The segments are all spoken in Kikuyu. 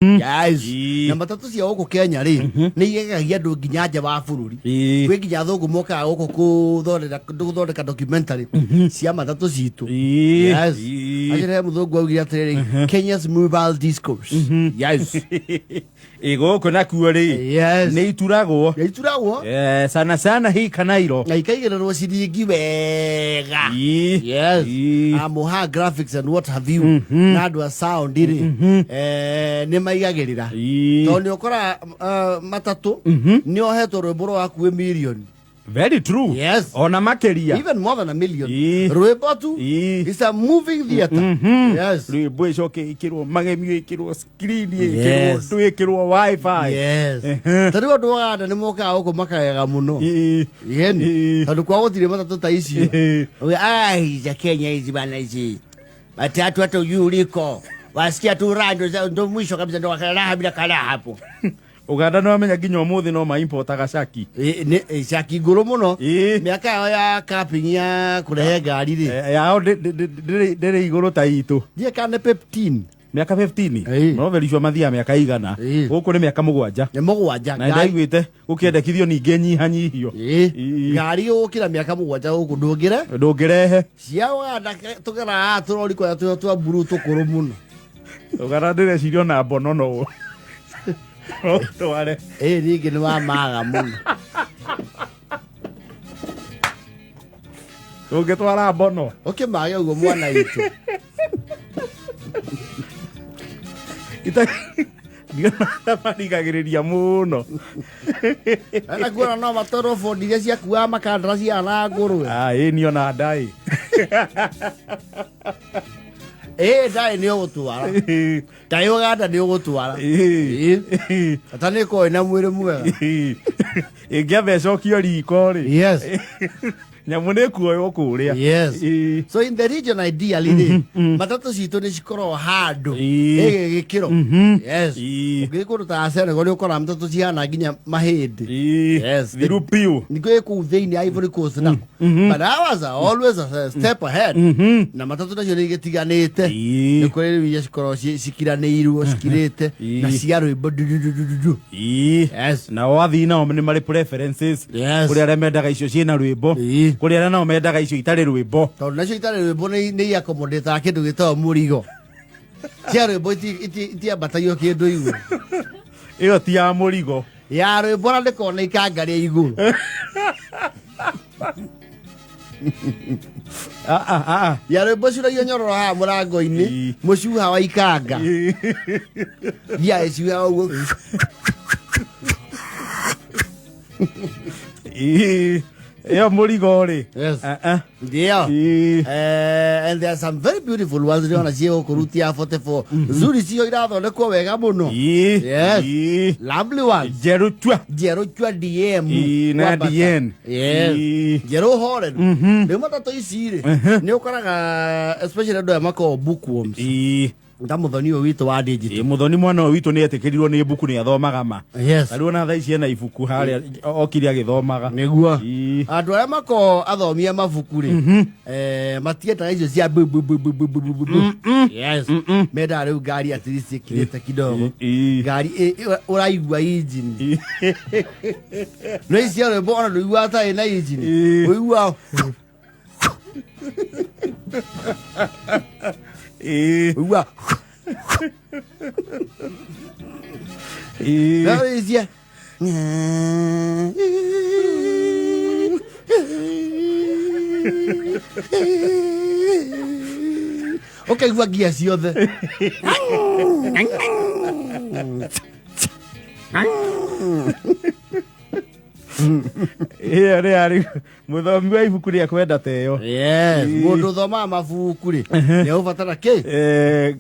Yes. Ii. Na matatũ cia gũkũ Kenya rĩ, nĩ igegagia andũ nginya nja wa bũrũri. Kwĩ nginya athũngũ mokaga gũkũ gũthondeka documentary cia matatũ citũ. Yes. Acio he mũthũngũ augire atĩrĩrĩ, Kenya's mobile discourse. Yes. Ĩ gũkũ nakuo rĩ, nĩ ituragwo. Nĩ ituragwo. Eh, sana sana hii Kanairo. Na ikaigĩrĩrwo ciringi wega. Yes. Amuha graphics and what have you, na andũ a sound rĩ, nĩ maigagĩrĩra, tondũ nĩ ũkoraga matatũ nĩ ohetwo rwĩmbo rwa hakuhĩ mirioni. Very true. Yes. Ona makĩria. Even more than a million. Rwĩmbo tu. It's a moving theater. Yes. Rwĩmbo ĩcoke ĩkĩrwo magemio, ĩkĩrwo screen, ĩkĩrwo ndũ, ĩkĩrwo wifi. Yes. Ta rĩu andũ a Uganda nĩ mokaga gũkũ makagega mũno. Yeni. Tondũ kwa gũtirĩ matatũ ta icio. Ai, za Kenya hizi bana, hizi matatu hata ujui uliko, wasikia tu raha, ndo mwisho kabisa, ndo karaha bila karaha hapo. Uganda nĩ wamenya nginya ũmũthĩ no maimportaga caki. Caki ngũrũ mũno. Mĩaka yao ya capping ya kũrehe ngari rĩ, Yao ndĩrĩ igũrũ ta itũ. Ndiĩ kana nĩ 15. Mĩaka 15. Ĩĩ. No very mathiaga mĩaka igana. Gũkũ nĩ mĩaka 7. Nĩ 7. Na ndaiguĩte gũkĩendekithio ningĩ nyihanyihio. Ngari gũkĩra mĩaka 7 gũkũ ndũngĩre. Ndũngĩrehe. Cia Uganda tũgeraga tũrori kũrĩa tũrĩa twa mburu tũkũrũ mũno. Uganda ndĩreciria ona mbono no no tware. Ĩ ningĩ nĩ wa maga mũno. Ũngĩtwara mbono. Ũkĩmage ũguo mwana witũ. Ndiona marigagĩrĩria mũno. Na kuona no matwarwo bondi iria ciakuaga makandara ciana ngũrwe. Ah, ĩ niĩ ona ndaĩ. Ĩ ndaĩ nĩ ũgũtwara. Ndaĩ Uganda nĩ ũgũtwara. Ĩ. Bata nĩ ĩkorwo ĩna mwĩrĩ mwega. Ĩngĩamba ĩcokio riko rĩ, nyamũ nĩ kuoywo kũrĩa. Yes. So in the region ideally rĩ, matatũ citũ nĩ cikoragwo handũ ĩgĩgĩkĩro. Yes. Ũngĩthiĩ kũndũ ta Senegal nĩ ũkoraga matatũ cihana nginya mahĩndĩ. Yes. Thiru piũ. Nĩkĩo kũu thĩinĩ Ivory Coast nako. But ours are always a step ahead. Na matatũ nacio nĩ igĩtiganĩte. Nĩ kũrĩ rĩu iria cikoragwo cikiranĩirwo cikirĩte na cia rwĩmbo dududududu. Yes. Nao athii nao nĩ marĩ preferences. Kũrĩ arĩa mendaga icio ciĩna rwĩmbo, kũrĩ arĩa nao mendaga icio itarĩ rwĩmbo. Tondũ nacio itarĩ rwĩmbo nĩ iakomodĩtaga kĩndũ gĩtagwo mũrigo. Cia rwĩmbo itiambatagio kĩndũ igũrũ. Ĩyo ti ya mũrigo. Ya rwĩmbo na ndĩkona ikanga rĩa igũrũ. Ah, ah, ah. Ya rwĩmbo curagio nyororo haha mũrango-inĩ, mũcuha wa ikanga thia ĩcuha ũguo. Ĩyo mũrigo rĩ. Yes. Ah, ah. Ndio. And there are some very beautiful ones ndĩrona ciĩ gũkũ route ya 44 nzuri, cio irathondekwo wega mũno. Yes. Lovely ones. Njerũ tua. Njerũ chua DM. Ĩĩ, na Kwambata. DN. Yes. Njerũ horeru. Rĩu matatũ ici rĩ, nĩ ũkoraga especially andũ aya makoragwo bookworms, ta mũthoni ũyũ witũ wa digital. Ĩĩ, mũthoni mwana ũyũ witũ nĩ etĩkĩrirwo nĩ mbuku, nĩ athomaga ma. Yes. Tarĩu ona thaa ici ena ibuku harĩa okire agĩthomaga. Nĩguo. Andũ arĩa makoragwo athomi a mabuku rĩ, matiendaga icio cia bu bu bu bu bu bu bu bu bu. Yes, mendaga rĩu ngari at least ĩkirĩte kidogo, ngari ũraigua engine. No ici cia rwĩmbo ona ndũiguaga ta ĩna engine, ũiguaga ũiguaga no icia ũkaigua ngia ciothe. Ĩyo nĩ yarĩ mũthomi wa ibuku rĩa kwenda ta ĩyo. Yes, mũndũ ũthomaga mabuku rĩ, nĩ ũbatara kĩ?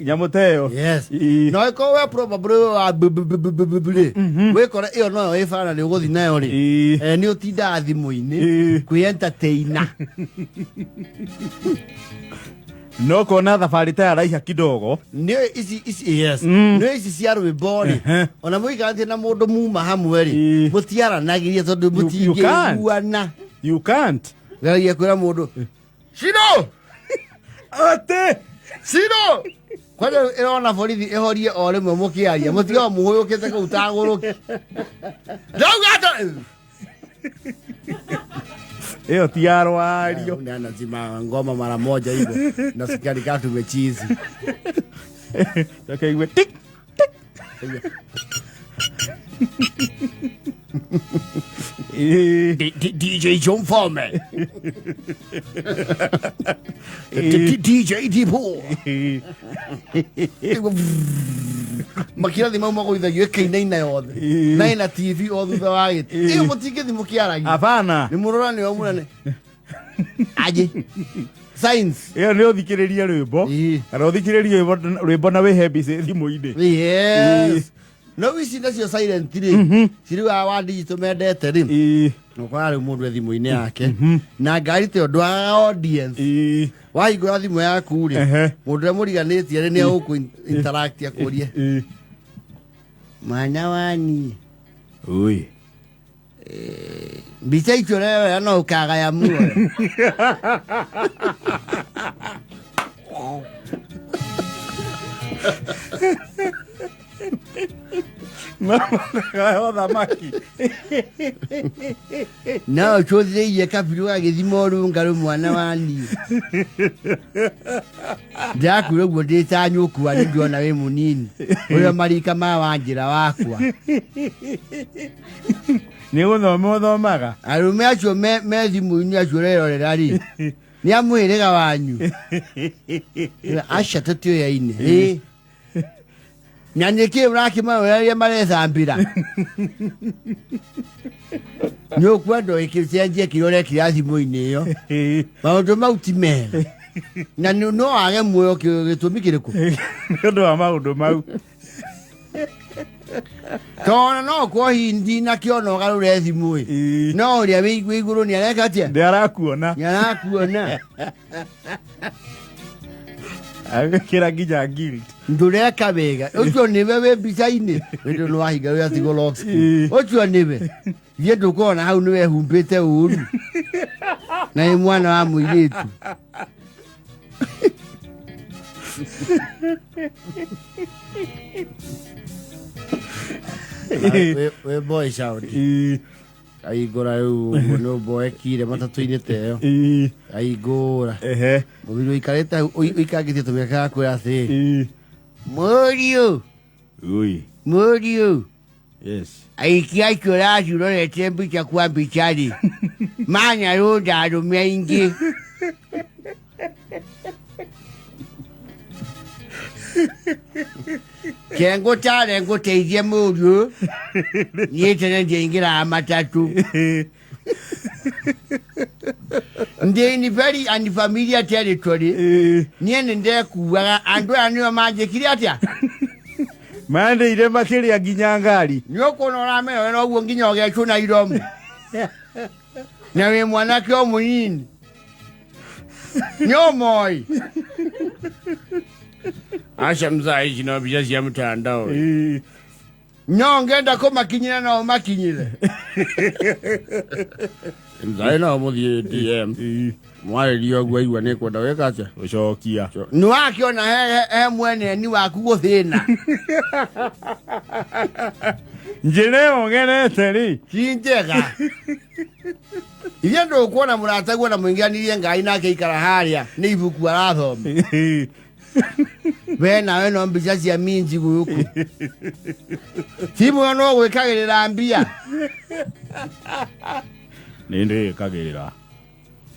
Nyamũ ta ĩyo. Yes. No ĩkorwo we probably wa b- b- b- b- b- b- rĩ, wĩkore ĩyo noyo ĩ bara nĩ ũgũthiĩ nayo rĩ, nĩ ũtindaga thimũ-inĩ kwĩ entertainer. No kona thabarĩ ta yaraiha kidogo. Nĩ ici ici, yes, nĩ ici cia rwĩmbo rĩ, ona mũikarĩtie na mũndũ muma hamwe rĩ, mũtiaranagĩria tondũ You can't. mũtingĩiguana. You can't. Geragia kwĩra mũndũ, Ciro. Atĩ Ciro. Kwani ĩrona borithi ĩhorie o rĩmwe mũkĩaria mũtigago mũhũyũkĩte kũu tagũrũki ndauga atĩ Ĩyo ti ya rwario. Anazima ngoma mara moja hivyo nasikia ni kama tumechizi. Reke igue tik. Ĩĩ. DJ John Farmer, DJ Deepo. Ĩĩ. Makirathi mau magũithagio ĩkĩinaina yothe Ĩĩ. na ĩna TV o thutha wa gĩtĩ ĩyo mũtingĩthi mũkĩaragia. Hapana. Nĩ mũrorane o mũnene aje science. Ĩyo nĩ ũthikĩrĩrie rwĩmbo. Ĩĩ. Kana ũthikĩrĩrie rwĩmbo na wĩhe mbica thimũ-inĩ. Yes, no ici nacio silent rĩ cirĩ wa digital mendete rĩ. Ĩĩ. Ũkora rĩu mũndũ e thimũ-inĩ yake na ngari ta ũndũ wa audience. Ĩĩ. Wahingũra thimũ yaku rĩ, mũndũ ũrĩa mũriganĩtie rĩ nĩ egũkũ interact akũrie, Ĩĩ. mwana wani, Ui. mbica icio ũreyoya no ũkagaya muoyo. Mama thamaki. No ũcũthĩrĩirie kabiri ũgagĩthima ũrũngarũ mwana wani, ndĩrakwĩra ũguo ndĩ ta nyũkwa nĩ ndĩrona wĩ mũnini ũrĩa marika ma wanjĩra wakwa. Nĩ gũthoma ũthomaga. Arũme acio me thimũ-inĩ acio ũrerorera rĩ nĩ a mũhĩrĩga wanyu? Aca, tũtiũyaine. Ĩ. Na nĩkĩ ũrakĩmarora rĩrĩa marethambĩra? Nĩ ũkwenda ũgĩcenjie kĩrĩa ũrekĩra thimũ-inĩ ĩyo. Ĩĩ. Maũndũ mau ti mega na no wage muoyo gĩtũmi kĩrĩkũ? Nĩ ũndũ wa maũndũ mau. Tona no korwo hihi ndinakĩona ũgarũre thimũ ĩ. Ĩĩ. No ũrĩa wĩ igũrũ nĩ areka atĩa? Nĩ arakuona. Nĩ arakuona. Agĩkĩra nginya guilt. Ndũreka wega, ũcio nĩwe wĩ mbica-inĩ wĩndũ nĩ wahinga wĩ atigwo lock screen. Ĩĩ. Ũcio nĩwe thiĩ ndũkona hau nĩ wehumbĩte ũru na nĩ mwana wa mũirĩtu. Wĩ boy child. Ĩĩ. Aingũra rĩu ũguo nĩ ũmboekire matatũ-inĩ ta ĩyo. Ĩĩ. Aingũra Ehe. mũthuri ũikarĩte hau ũikangĩtie tũmĩaka gakwĩra atĩrĩ, Ĩĩ. Mũriũ, Ui. mũriũ, Yes. aikia acio ũraci ũrorete mbica kwa mbica rĩ manyarũnda arũme aingĩ. Kengũtare ngũteithie mũriũ, niĩ tene ndiaingĩraga matatũ. Ndĩ in very unfamiliar territory. Ĩĩ. Niĩ nĩ ndekuaga andũ aya nĩo manjĩkire atĩa. Mandĩire makĩrĩa nginya ngari. Nĩ ũkuona ũramerorera ũguo nginya ũgecũna iromo na wĩ mwanake o mũnini nĩ ũmoi aca mzaa ici no mbica cia mtandao. Ĩĩ. No ngenda kũmakinyĩra no ũmakinyĩre mzaĩ no mũthiĩ DM. Ĩĩ. Mwarĩria ũguo aigua nĩ kwenda gwĩka atĩa? Gũcokia. Nĩ wakĩona he mweneni waku gũthĩna. Njĩra ĩyo ngerete rĩ. Ti njega iria ndũkuona mũrataguo na mũingĩranirie ngai nake ikara harĩa nĩ ibuku arathoma. Ĩĩ. We nawe no mbica cia minji gũkũ timu ĩyo no gwĩkagĩrĩra mbia. Nĩ ndĩkagĩrĩra.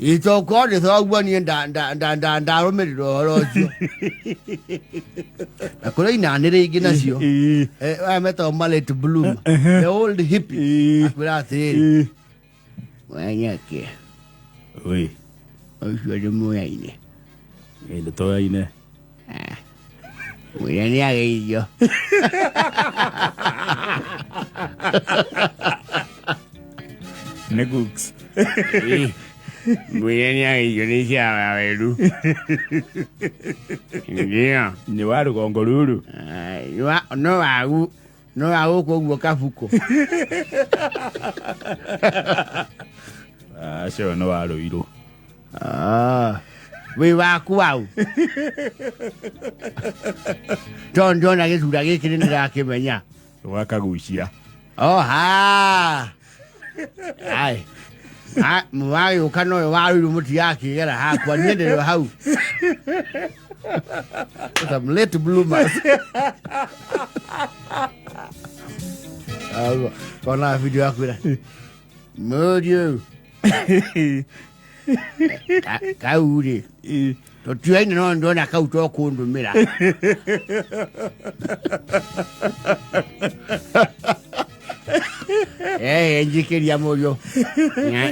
Itokorwo nĩ thoguo niĩ ndarũmĩrĩra ũhoro ũcio na kũrĩ inanĩrĩ ingĩ nacio. Ĩĩ. Aya metagwo Mallet Bloom, the old hippie. Ĩĩ. Akwĩra atĩrĩrĩ, Ĩĩ. wenyeke, Ui. ũcio nĩ mũyaine. Ĩ nĩ tũyaine. Mwĩre nĩ ageithio. Nĩ cooks. Mwĩre nĩ ageithio nĩ ciawa weru ndio. Nĩ wa rũgongo rũrũ. No wagu no wagũkũ ũguo kabuko. Acio nĩ wa rũirũ. Ah. Wĩ waku wau. Tondũ ndona gĩcura gĩkĩ nĩ ndĩrakĩmenya. Wakagucia. Oh, ha. Ai. Ah, mwagĩũka noyo warũirwo mũtigakĩgera hakwa niĩ ndĩrĩ o hau. Some late bloomers. Ago, kona video yakwĩra mũriũ kau rĩ tũtiaine no ndona kau to kũndũmĩra. Eh, njikĩria mũriũ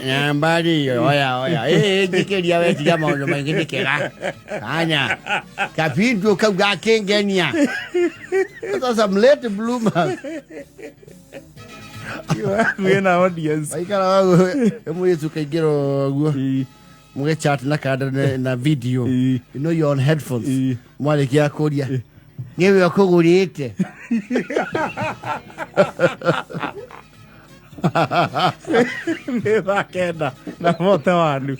nyambari oya oya. Eh, njikĩria we tiga maũndũ maingĩ nĩ kega anya kabindu kau gakĩngenia. Those some late bloomers. Wĩna audience. Maikara wau mũirĩtu kaingĩra ũguo mũgĩchat na kanda na video. You know you're on headphones. Mwarĩkia kũria nĩwe ũkũgũrĩte. Nĩ thaa 9 na mote wanu.